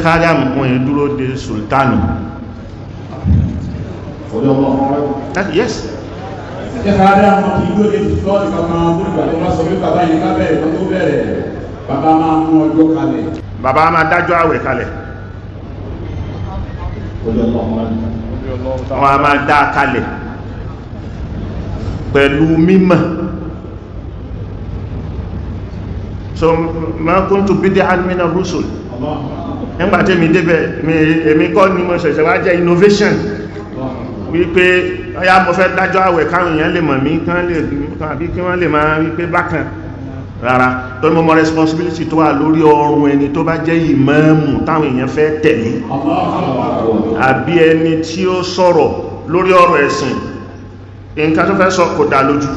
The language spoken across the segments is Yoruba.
Sheikh Adam wọn yìí dúró de sultanu. Yes. Sheikh Adam wọn kì í dúró de sultanu kankan tó dìgbà tó bá sọ pé bàbá yìí ká bẹ̀rẹ̀ kan tó bẹ̀rẹ̀, bàbá máa mú ọjọ́ kalẹ̀. Bàbá máa dájọ́ àwẹ̀ kalẹ̀. Wọ́n a máa dá kalẹ̀ pẹ̀lú mímọ̀. So ma kuntu bid'an mina rusul. Nígbàtí mi débẹ̀, èmi kọ́ ni mo ṣẹ̀ṣẹ̀ wá jẹ́ innovation wípé ọya mo fẹ́ dájọ́ àwẹ̀ káwọn èèyàn lè mọ̀ mí, kán lè àbí kí wọ́n lè máa wípé bákan. Rárá, tó ní mo mọ̀ responsibility tó wà lórí ọrùn ẹni tó bá jẹ́ ìmáàmù táwọn èèyàn fẹ́ tẹ̀lé, àbí ẹni tí ó sọ̀rọ̀ lórí ọ̀rọ̀ ẹ̀sìn, nǹkan tó fẹ́ sọ kò dá lójú.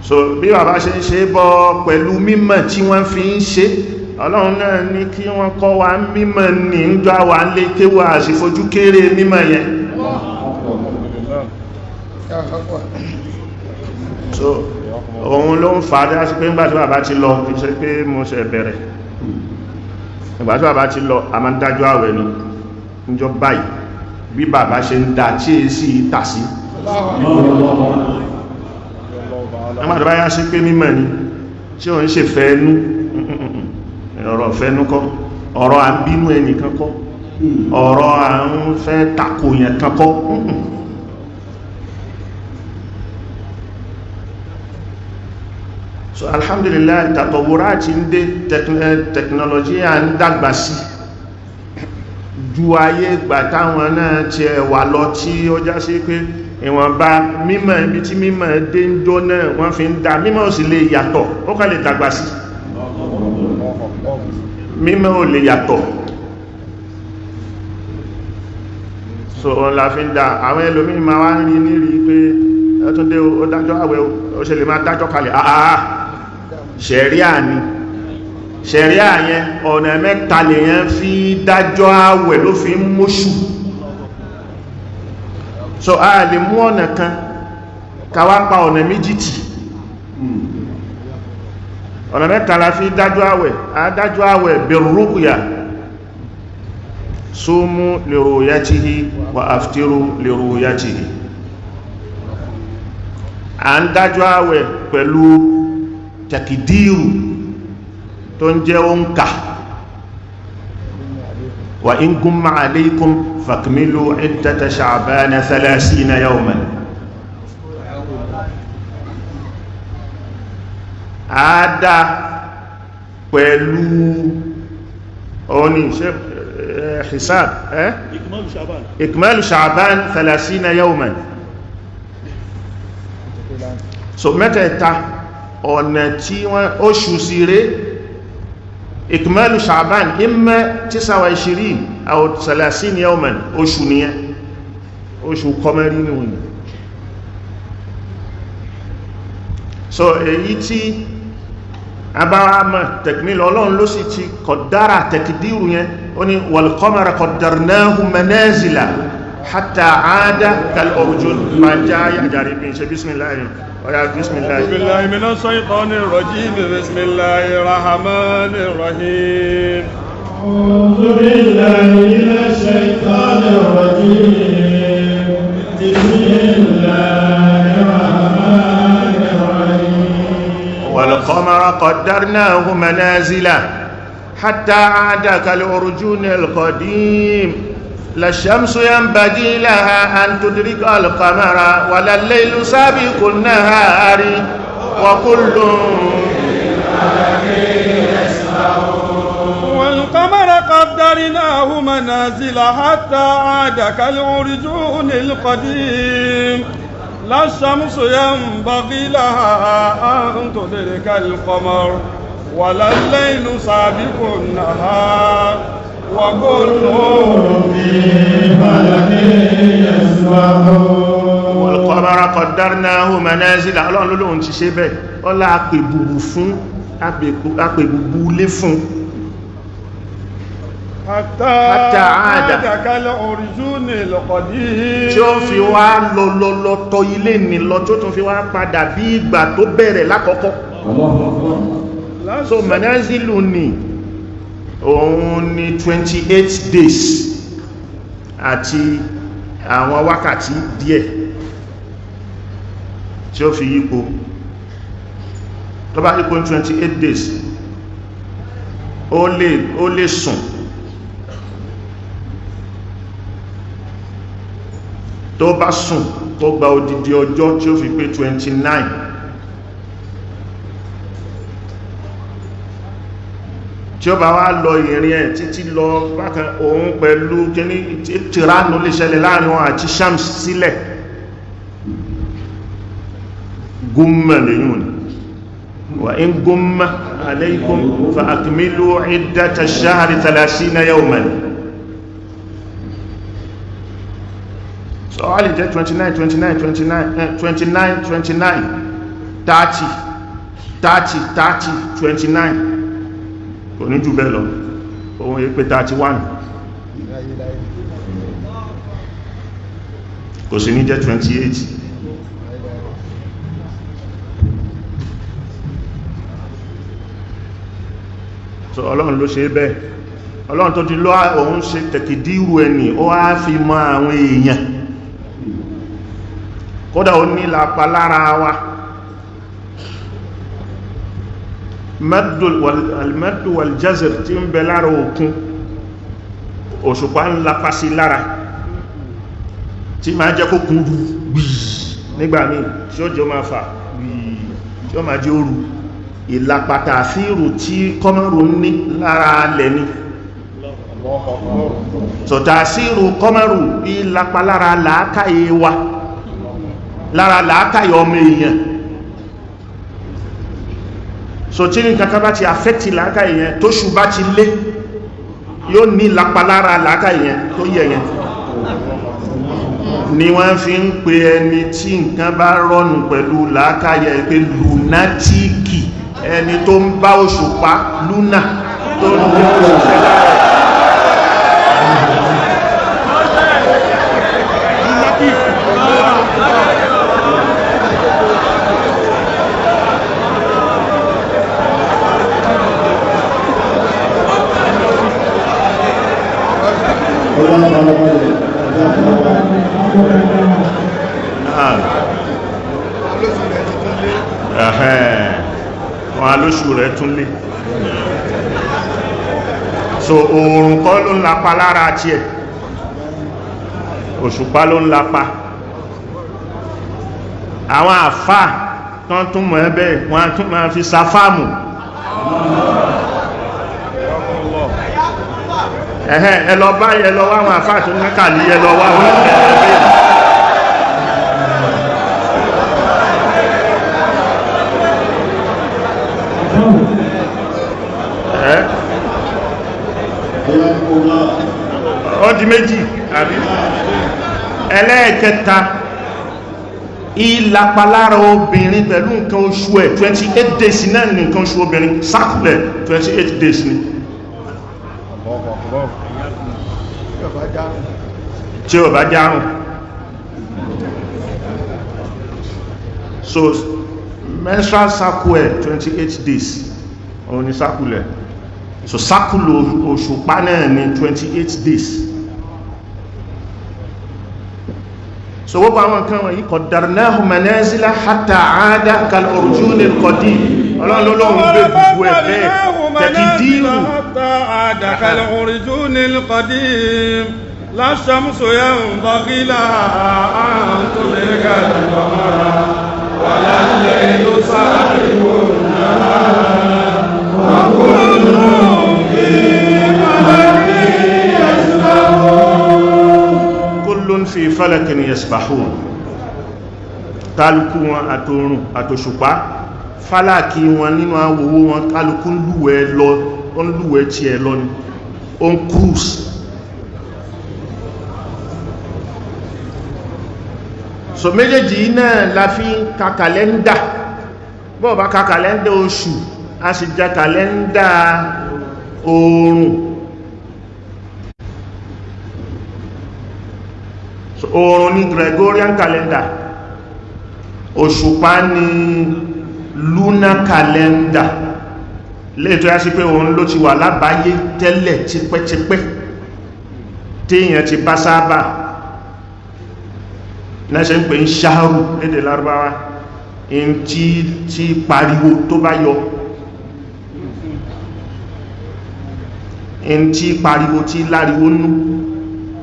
So bí bàbá ṣe ń ṣe bọ́ pẹ̀lú mímọ̀ tí wọ́n fi ń ṣe, Ọlọ́run náà ní kí wọ́n kọ́ wa mímọ̀ ní ń jọ wà lé kéwà sí fojú kéré mímọ̀ yẹn. So òun ló ń fà á sí pé nígbàtí bàbá ti lọ, kìí ṣe pé mo ṣe bẹ̀rẹ̀. Nígbàtí bàbá ti lọ, a máa ń dájọ́ àwẹ̀ ni níjọ́ báyìí bí bàbá ṣe ń dá tí è sí tà sí. Nígbàtí bá yá sí pé mímọ̀ ni tí ó ń ṣe fẹ́ẹ̀nú, ọ̀rọ̀ fẹ́ẹ̀nú kọ́, ọ̀rọ̀ àbínú ẹnìkan kọ́, ọ̀rọ̀ à ń fẹ́ tako yẹn kan kọ́. So alhamdulillah, tàtọ̀wòrá ti ń dé, technology à ń dàgbà sí ju ayé ìgbà táwọn náà ti ẹ̀wà lọ, tí ó já sí pé ìwọ̀nba mímọ̀ ibi tí mímọ̀ dé ń jọ náà wọ́n fi ń dá mímọ̀, sì lè yàtọ̀, ó kàn lè dàgbà sí, mímọ̀ ò lè yàtọ̀. So òun la fi ń dá àwọn ẹlòmíì máa wá ń rí ní rí pé ẹtúndé ó dájọ́ àwẹ̀, ó ṣe lè máa dájọ́ kalẹ̀. Àà, ṣẹ̀ríà ni, ṣẹ̀ríà yẹn ọ̀nà mẹ́ta lèyàn fi dájọ́ àwẹ̀ ló fi ń móṣù. So a lè mú ọ̀nà kan káwá pa ọ̀nà méjì tì. Ọ̀nà mẹ́ta la fi dájọ́ àwẹ̀. A dájọ́ àwẹ̀ birru'ya, sumu li ru'yatihi wa aftiru li ru'yatihi. A ń dájọ́ àwẹ̀ pẹ̀lú tẹ̀kìdíru tó ń jẹ́ òǹkà, wa in gumma alaykum fakmilu iddata sha'bana thalathina yawman. A dá pẹ̀lú òní ṣe hisab ikmalu sha'ban thalathina yawman. So mẹ́tẹ̀ẹ̀ta ọ̀nà tí wọ́n oṣù sí rẹ̀, ikmalu sha'ban imma 29 aw 30 yawman, oṣù nìyẹn, oṣù kọmọrí ní wọ́n. So èyí tí abáramọ̀ tẹ̀kmílọ̀, Ọlọ́run ló sì ti kọ̀dára tẹ̀kìdírù yẹn, ó ní wal qamara qaddarnahu manazila hatta aada kal urjun. Ma já yàjàrí bí n ṣe bismillah. Ọ̀yá bismillah. أعوذ بالله من الشيطان الرجيم بسم الله الرحمن الرحيم. أعوذ بالله من الشيطان الرجيم بسم الله الرحمن الرحيم. والقمر قدرناه منازل حتى عاد كالعرجون القديم لا الشمس ينبغي لها أن تدرك القمر ولا الليل سابق النهار وكل والقمر قدرناه منازل حتى عاد كالعرجون القديم لا الشمس ينبغي لها أن تدرك القمر ولا الليل سابق النهار وكل في فلك يسبحون. والقمر قدرناه منازل. Ọlọ́run ló lóun ti ṣe bẹ́ẹ̀, ọlá apèbùbù fún apèbùbù lé fún حتى حتى عاد. عاد كالعرجون القديم tí ó fi wá lọ lọ lọ tọ ilé ní lọ, tó tún fi wá padà bí ìgbà tó bẹ̀rẹ̀ lákọ̀ọ́kọ́. So manazilu ni òun ni 28 days àti àwọn wákàtí díẹ̀ tí ó fi yípo. Tó bá yípo ní 28 days, ó lè sùn. Tó bá sùn, tó gba odidi ọjọ́ tí ó fi pé 29. Tí ó bá wá lọ ìrìn ẹ̀ títí lọ bákan, òun pẹ̀lú kíní tìránù lè ṣẹlẹ̀ láàrin wọn àti shams sílẹ̀. Gúnmà lèyìn ni wà ń gúnmà alaykum fa akmilu iddata shahri 30 yawman. So a lè jẹ́ 29, 29, 29, 29, 29, 30, 30, 30, 29. Kò ní jù bẹ́ẹ̀ lọ. Òun yí pé 31, kò sí ní jẹ́ 28. So Ọlọ́run ló ṣe bẹ́ẹ̀. Ọlọ́run tó ti lọ́ òun ṣe tẹ̀kìdírù ẹni, ó á fi mọ àwọn èèyàn. Kódà ó ní lápa lára wa. Al-maddu wal-jazr tí ń bẹ lára òkun, òṣùpá ń lapa sí lára, tí máa jẹ́ kó kún rú gbìí nígbà míì, tí ó jẹ́ máa fà gbìí, tí ó máa jẹ́ òru. Ìlapa tàfíìrù tí kọmọrù ní lára alẹ̀ ni. So tàfíìrù kọmọrù ìlapa lára làákàyè wa, lára làákàyè ọmọ èèyàn. So tí nǹkan kan bá ti affect làákàyè yẹn, tó ṣù bá ti lé, yóò ní ìlapa lára làákàyè yẹn tó yẹ yẹn. Ni wọ́n fi ń pe ẹni tí nǹkan bá rọ̀nù pẹ̀lú làákàyè pé lunatic, ẹni tó ń bá òṣùpá lúnà tó ń bá òṣùpá lára. Náà ẹ̀hẹ́n, wọn alóṣù rẹ̀ tún lé. So oòrùn kọ́ ló ń lapa lára tí ẹ̀, òṣùpá ló ń lapa. Àwọn àfá tán tún mọ̀ ẹbẹ́, wọ́n tún máa fi safáàmù. Ẹ̀hẹ́n, ẹ lọ bá, ẹ lọ wá àwọn àfá tó ní kàlí, ẹ lọ wá wọn ẹ̀ẹ́bẹ̀. Ẹ́ ó di méjì àbí? Ẹlẹ́ẹ̀kẹta, ìlapa lára obìnrin pẹ̀lú nǹkan oṣù ẹ̀, 28 days náà ní nǹkan oṣù obìnrin sákùlẹ̀, 28 days ni tí ó bá járùn. So menstrual cycle ẹ̀, 28 days òun ni cycle ẹ̀. So cycle òṣùpá náà ni 28 days. So gbogbo àwọn nǹkan wọ̀nyí, qaddarnahu manazila hatta aada kal urjunil qadim. Ọlọ́run ló lóun gbé gbogbo ẹ̀ bẹ́ẹ̀ tẹ̀kìdírù. حتى عاد كالعرجون القديم. لا الشمس ينبغي لها أن تدرك القمر ولا الليل سابق النهار وكل في فلك يسبحون. Kullun fi falakin yasbahun. Kálukú wọn, àtòrùn àtòṣùpá, fálàkì wọn nínú àwòwò wọn, kálukú ń lúwẹ̀ lọ, ó ń lúwẹ̀ tí ẹ lọ ni, ó ń cruise. So méjèèjì náà la fi ń ka kàlẹ́ndà. Bọ́ọ̀ bá ka kàlẹ́ndà oṣù, a sì já kàlẹ́ndà oòrùn. So oòrùn ní Gregorian calendar, òṣùpá ní lunar calendar. Lè tó yá sí pé òun ló ti wà lábáyé tẹ́lẹ̀ tipẹ́tipẹ́, téèyàn ti bá sábà náà ṣe ń pè ń ṣáàrù lédè Lárúbáwá, in tí pariwo tó bá yọ, in tí pariwo tí láriwo nú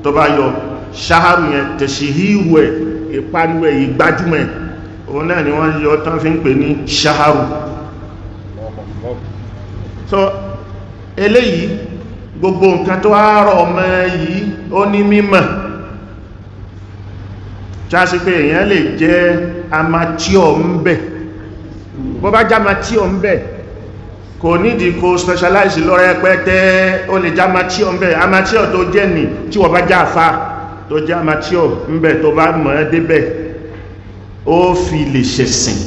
tó bá yọ, ṣáàrù yẹn tẹ̀ṣìhíhù ẹ̀, ìpariwo ẹ̀, ìgbájúmọ̀ ẹ̀, òun náà ni wọ́n yọ tán fi ń pè ní ṣáàrù. So eléyìí, gbogbo nǹkan tó àárọ̀ ọmọ yìí, ó ní mímọ̀ tí pé èèyàn lè jẹ́ amateur ń bẹ̀. Bó bá jẹ́ amateur ń bẹ̀, kò nídìí kó specialize lọ́rẹ́ pẹ́tẹ́, ó lè jẹ́ amateur ń bẹ̀. Amateur tó jẹ́ ní tí wọ́n bá jẹ́ àfá tó jẹ́ amateur ń bẹ̀, tó bá mọ̀ ẹ́ débẹ̀, ó fi lè ṣẹ̀sìn,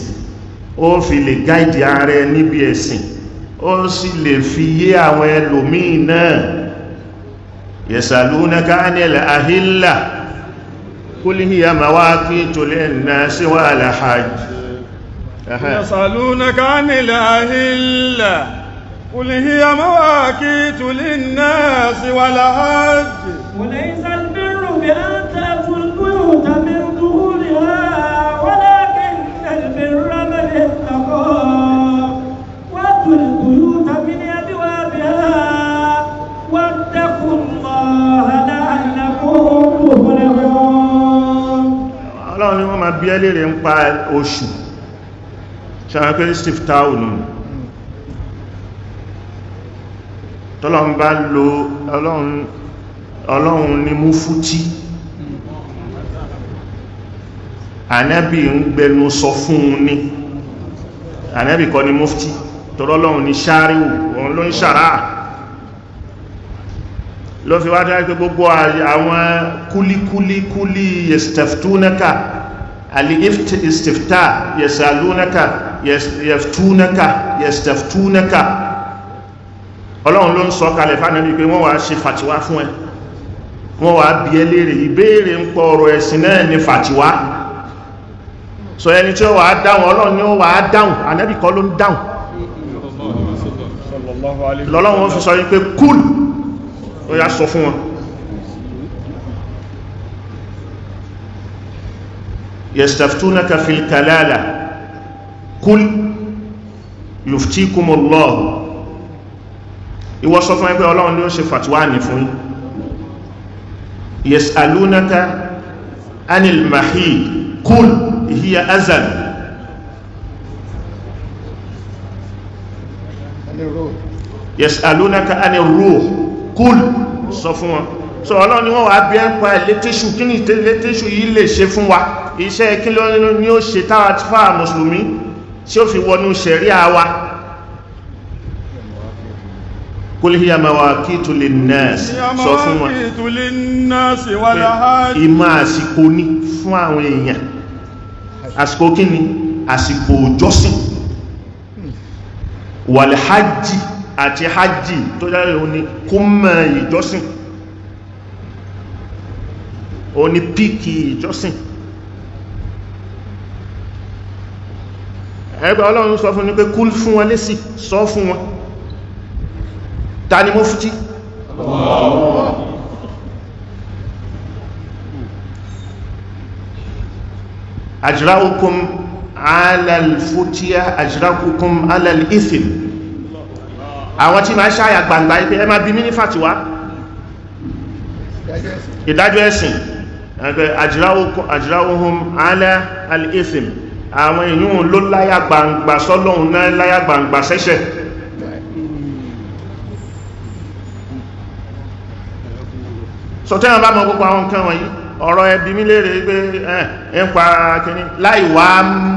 ó fi lè guide ààrẹ níbi ẹ̀sìn, ó sì lè fi yé àwọn ẹlòmíì náà. يسألونك عن الأهلة قل هي مواقيت للناس والحج. يسألونك عن الأهلة قل هي مواقيت للناس والحج. وليس البر بأن تأتوا البيوت من ظهورها ولكن البر من اتقى وأتوا البيوت من أبوابها واتقوا الله لعلكم تفلحون. Ọlọ́run ni wọ́n máa bí ẹlẹ́rẹ̀ ń pa oṣù ṣàwọn pé steve town tọ́lọ́run bá lo Ọlọ́run ni mú fútí Ànábì ń gbẹnu sọ fún un ní Ànábì kọ́ ni mufti, tọ́lọ́run ni ṣáríwù, òun ló ń ṣàrá ló fi wá dá pé gbogbo àwọn kúlíkúlíkúlí yastaftunaka al-istifta yasalunaka yaftunaka yastaftunaka, Ọlọ́run ló ń sọ kalẹ̀ fánàbí pé wọ́n wá ṣe fàtíwá fún ẹ, wọ́n wá bi ẹ́ léèrè ìbéèrè ń pọ̀ ọ̀rọ̀ ẹ̀sìn náà ni fàtíwá. Sọ ẹni tí ó wà dáhùn, Ọlọ́run ni ó wà dáhùn, Ànábì kọ́ ló ń dáhùn. Lọ́lọ́run fi sọ wípé kúl, ó yá sọ fún wọn, yastaftunaka fil kalala kúl yuftikumullahu. Ìwọ sọ fún ẹgbẹ́ Ọlọ́run ni ó ṣe fàtíwá ní fún yín. Yas'alunaka anil mahid kúl hiya azan. Yas'alunaka anir ruh kúl, sọ fún wọn. So Ọlọ́run ni wọ́n wà bí ẹ́ ń pa létíṣù, kí ní létíṣù yìí lè ṣe fún wa, iṣẹ́ kí ló ní ó ṣe táwà fáà mùsùlùmí tí ó fi wọnú ṣẹ̀ríà wa. Kul hiya mawaqitu linnas, sọ fún wọn ìmọ̀ àsìkò ní fún àwọn èèyàn. Àsìkò kí ni? Àsìkò ìjọsìn, wal hajji, àti hajji tó járe òní kúmọ̀ ìjọsìn, òní píkì ìjọsìn. Ẹgbẹ́ Ọlọ́run sọ fún ní pé kúl fún wọn lésì, sọ fún wọn. Ta ni mufti? Ajra'ukum ala al-futiya ajra'ukum ala al-ithm. Àwọn tí ma ṣáyà gbangba ipé ẹ ma bí mí ní fàtíwá ìdájọ́ ẹ̀sìn, ajra'uhum ala al-ithm, àwọn èyún ló láyà gbangba sọ́lọ́hun náà láyà gbangba sẹ́ṣẹ̀. So tẹ́wọ̀n bá mọ gbogbo àwọn nǹkan wọ̀nyí, ọ̀rọ̀ ẹbí mi léèrè pé ẹ̀ ń pa kìíní láì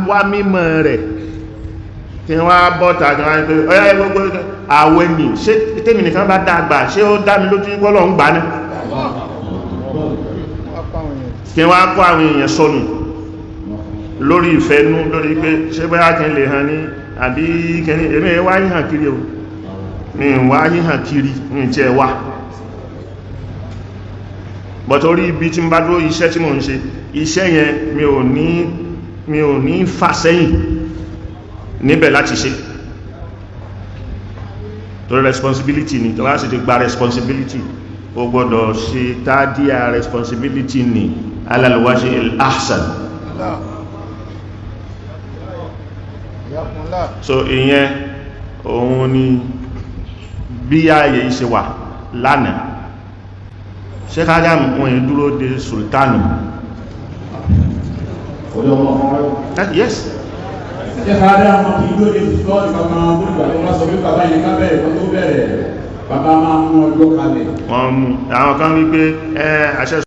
wá mímọ̀ rẹ̀ kí wọ́n á bọ́ta kí wọ́n á pé ọ̀yá gbogbo àwẹ̀ nì, ṣé tèmi nìkan bá dàgbà, ṣé ó dá mi lójú pé Ọlọ́run gbà ní kí wọ́n á kó àwọn èèyàn sọnù lórí ìfẹ́nú, lórí pé ṣé bóyá kí n lè hàn ní àbí kìíní. Èmi wá yíhàn kiri o, mi wá yíhàn kiri, mi tiẹ̀ wá but orí ibi tí ń bá dúró, iṣẹ́ tí mò ń ṣe, iṣẹ́ yẹn mi ò ní fà sẹ́yìn níbẹ̀ láti ṣe. Torí responsibility ni. Tó bá sì ti gba responsibility, o gbọ́dọ̀ ṣe tádíà responsibility ni ala al-wajhi al-ahsan. So ìyẹn òun ni bí ààyè ṣe wà lánàá. Sheikh Adam wọn yìí dúró de sultanu. Yes. Sheikh Adam kì í dúró de sultanu kankan tó dìgbà tó bá sọ pé bàbá yẹn ká bẹ̀rẹ̀ kan tó bẹ̀rẹ̀. Bàbá máa mú ọjọ́ kalẹ̀. Wọ́n mú àwọn kan wípé ẹ àṣẹ.